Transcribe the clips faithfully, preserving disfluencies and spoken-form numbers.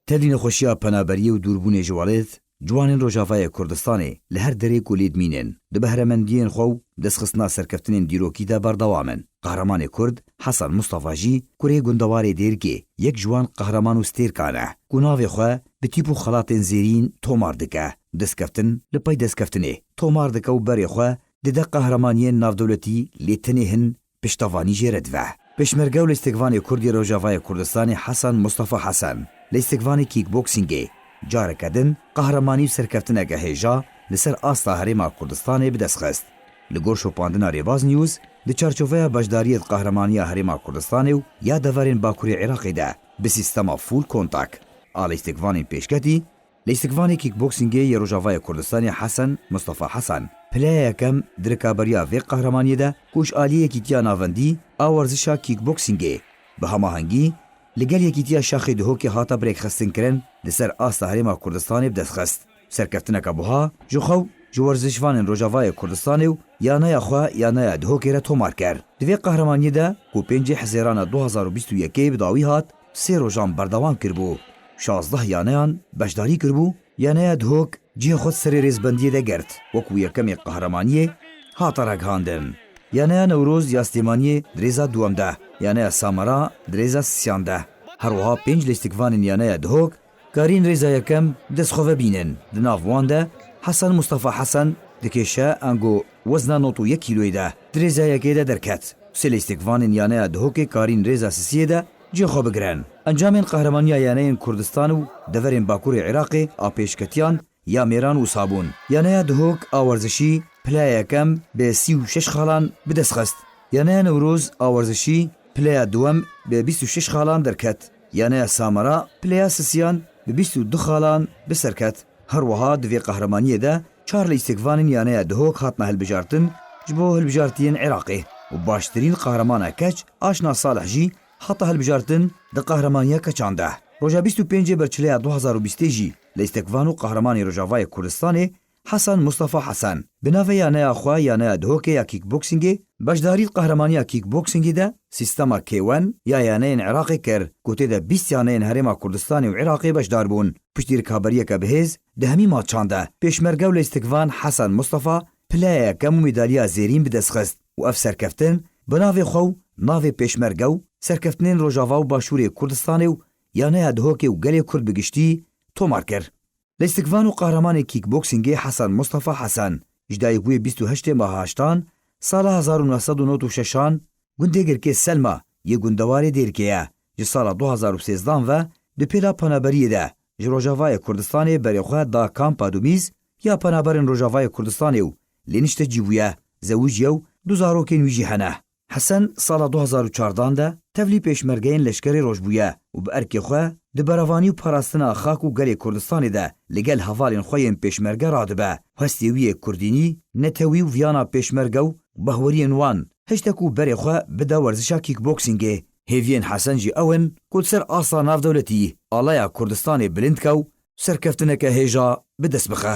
Tevlî nexweşiya penaberiyê û dûrbûnê ji welêt, ciwanên Rojavayê Kurdistanê li her derê ku lê dimînin, di behremendiyên xwe û destxistina serkeftinên dîrokî de berdewam in. Qehremanê Kurd Hesen Mustafa jî kurê gundewarê Dêrikê yek ji wan qehreman û stêrkan e ku navê xwe bi tîp û xelatên zêrîn tomar dike. Destkeftin li pey destkeftinê tomar dike û berê xwe dide qehremaniyên navdewletî, lê tenê hin piştevanî jê re dive. Pêşmerge û lîstikvanê Kurd yê Rojavayê Kurdistanê Hesen Mustafa Hesen, lîstikvanê kickboxingê, careke din qehremanî û serkeftineke hêja li ser asta Herêma Kurdistanê bi dest xist. Li gor şopandina Rêbaz News, di çarçoveya beşdariyê di qehremanî ya Herêma Kurdistanê û ya deverên Bakurê Iraqê de bi sîstema full contact a lîstikvanên pêşketî, lîstikvanê kickboxingê yê Rojavayê Kurdistanê Hesen Mustafa Hesen, pileya yekem di rikaberiya vê qehremaniyê de ku ji aliyê Yekîtiya Navendî a werzişa kickboxingê bi hemahengî li gel Yekîtiya Şaxê Duhokê hate birêkxistinkirin, li ser asta Herêma Kurdistanê bi dest xist. Serkeftineke buha ji xwe û ji werzişvanên Rojavayê Kurdistanê û yaneya xwe, yaneya Duhokê re tomar kir. Di vê qehremaniyê de ku pêncê Hizêrana du hazar û bîst û yekê bi dawî hat, sê rojan berdewam kiribû. Şazdeh yaneyan beşdarî kiribû, yaneya Duhok cihê xwe di serê rêzbendiyê de girt, wekû yekemê qehremaniyê hate ragihandin. Yaneya Newroz ya Silêmaniyê di rêza duwem de, yaneya Samara di rêza sisiyan de. Her wiha pênc lîstikvanên yaneya Duhok karîn rêza yekem bi dest xwe ve bînin. Di nav wan de Hesen Mustafa Hesen dikêşe ango wezna nod û yek kîloyê de di rêza yekê de derket. Sê lîstikvanên yaneya Duhokê karîn rêza sisiyê de cihê xwe bigirin. Encamên qehremanîya yaneyên Kurdistan û deverên Bakurê Iraqê a pêşketiyan ya mêran wisa bûn. Yaneya Duhok a werzişî pileya yekem bi sî û şeş xalan bi dest xist. Yaneya Newroz a werzişî pileya duwem bi bîst û şeş xalan derket. Yaneya Samara pileya sisiyan bi bîst û du xalan bi ser ket. Her wiha di vê qehremaniyê de çar lîstikvanên yaneya Duhok hatine hilbijartin ji bo hilbijartiyên Iraqê û baştirîn qehramana keç Aşna Salih jî hate hilbijartin di qehramaniya keçan de. Roja bîst û pêncê Berçileya du hazar û bîstê jî lîstikvan û qehramanê Rojavayê Kurdistanê Hesen Mustafa Hesen, bi navê yaneya xwe, yaneya Duhokê ya kickboxingê, beşdarî di qehramaniya kickboxingê de sîstema K one ya yaneyên Iraqê kir, ku tê de bîst yaneyên Herêma Kurdistanê û Iraqê beşdar bûn. Piştî rikaberiyeke bihêz di hemî matçan de, pêşmerge û lîstikvan Hesen Mustafa pileya yekem û medalya zêrîn bi dest xist û ev serkeftin bi navê xwe û navê pêşmerge û serkeftinên Rojava û Başûrê Kurdistanê û yaneya Duhokê û gelê Kurd bi giştî tomar kir. Lîstikvan û qehremanê kickboxingê Hesen Mustafa Hesen, ji dayikbûyê bîst û heştê meha heştan sala hezar û neh sed û nod û şeşan, gundê Girkê Selma yê gundewarê Dêrikê ye. Ji sala du hazar û sêzdan ve di pêla penaberiyê de ji Rojavayê Kurdistanê berê xwe da kampa Dumîz ya penaberên Rojavayê Kurdistanê û lê niştecî bûye, zewiciye û du zarokên wî jî hene. Hesen sala du hazar û çardan de tevlî pêşmergeyên leşkerê roj bûye û bi erkê xwe di berevanî û parastina xak û gelê Kurdistanê de li gel hevalên xwe yên pêşmerge radibe. Hestê wî yê kurdînî, netewî û viyana pêşmerge û bahweriyên wan hişte ku berê xwe bide werzişa kickboxingê. Hêviyên Hesen jî ew in ku li ser asta navdewletî alaya Kurdistanê bilind ke û serkeftineke hêja bi dest bixe.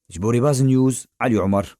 Ji bo Rêbaz News, Elî Omer.